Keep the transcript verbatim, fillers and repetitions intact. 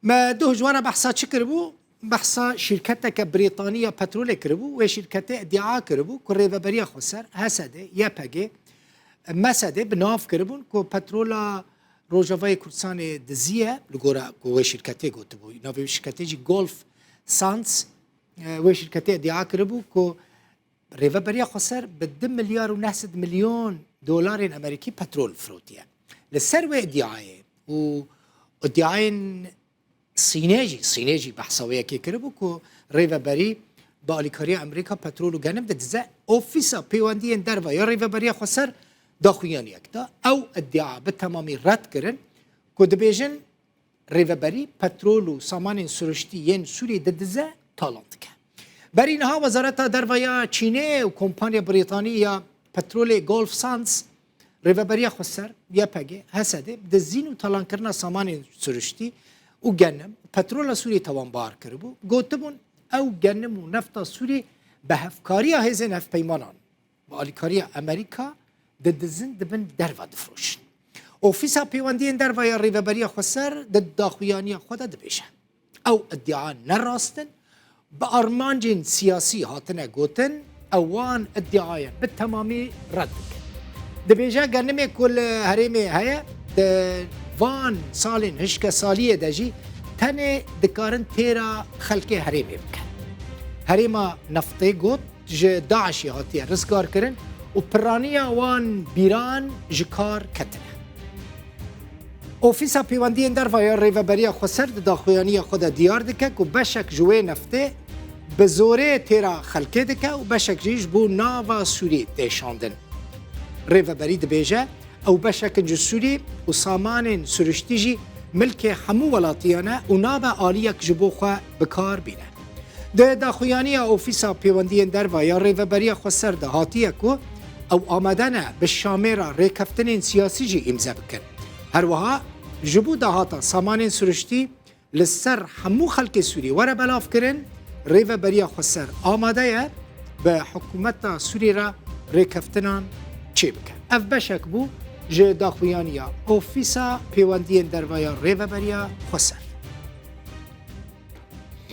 Me doh ji we re behsa çi kiribû? Behsa şîrketeke Brîtanî ya petrolê kiribû. Wê şîrketê îdia kiribû ku Rêveberiya Xweser, H S D, Y P G, M S D bi nav kiribûn ku petrola Rojavayê Kurdistanê diziye, li gora ku wê şîrketê gotibû. Navê wê şîrketê jî Gulf Sands, e, wê şîrketê îdia kiribû ku Rêveberiya Xweser bi du milyar û neh sed milyon dolarên Amerîkî petrol firotiye. Li ser wê îdiayê û îdiayên Sînê jî, Sînê jî behsa wê yekê kiribû ku Rêveberî bi alîkariya Amerîka petrol û genim didize. Ofîsa Pêwendiyên Derve ya Rêveberiya Xweser daxuyaniyek da. Ew îdia bi temamî red kirin ku dibêjin, Rêveberî petrol û samanên siruştî yên Sûrî didize, talan dike. Berî niha Wezareta Derve ya Çînê û kompanya Brîtanî ya petrolê Gulf Sands, Rêveberiya Xweser, Y P G, H S D, dizîn û talankirina samanên siruştî û genim, petrola Sûrî tawanbar kiribû. Gotibûn, ew genim û nefta Sûrî bi hevkariya hêzên hevpeymanan, bi alîkariya Amerîka, didizin, dibin derve difroşin. Ofîsa Pêwendiyên Derve ya Rêveberiya Xweser di daxuyaniya xwe de dibêje, ew îdia ne rast in, bi armancên siyasî hatine gotin, ew wan îdiayan bi temamî red dikin. Dibêje, genimê ku li herêmê heye, di van salên hişkesaliyê de jî tenê dikarin têra xelkê herêmê bikin. Herêma Neftê got, ji DAIŞ'ê hatiye rizgarkirin û piraniya wan bîran ji kar ketine. Ofîsa Pêwendiyên Derve ya Rêveberiya Xweser di daxuyaniya xwe de diyar dike ku beşek ji wê neftê bi zorê têra xelkê dike û beşek jî ji bo nava Sûrî tê şandin. Rêveberî dibêje, ew beşek in ji Sûrî û samanên siruştî jî milkê hemû welatiyan e û nabe aliyek ji bo xwe bi kar bîne. Di daxuyaniya Ofîsa Pêwendiyên Derve ya Rêveberiya Xweser de hatiye ku ew amade ne bi Şamê re rêkeftinên siyasî jî îmze bikin. Her wiha ji bo dahata samanên siruştî li ser hemû xelkê Sûrî were belavkirin, Rêveberiya Xweser amade ye bi hikûmeta Sûrî re rêkeftinan çêbike. Ev beşek bû ji daxuyaniya Ofîsa Pêwendiyên Derve ya Rêveberiya Xweser.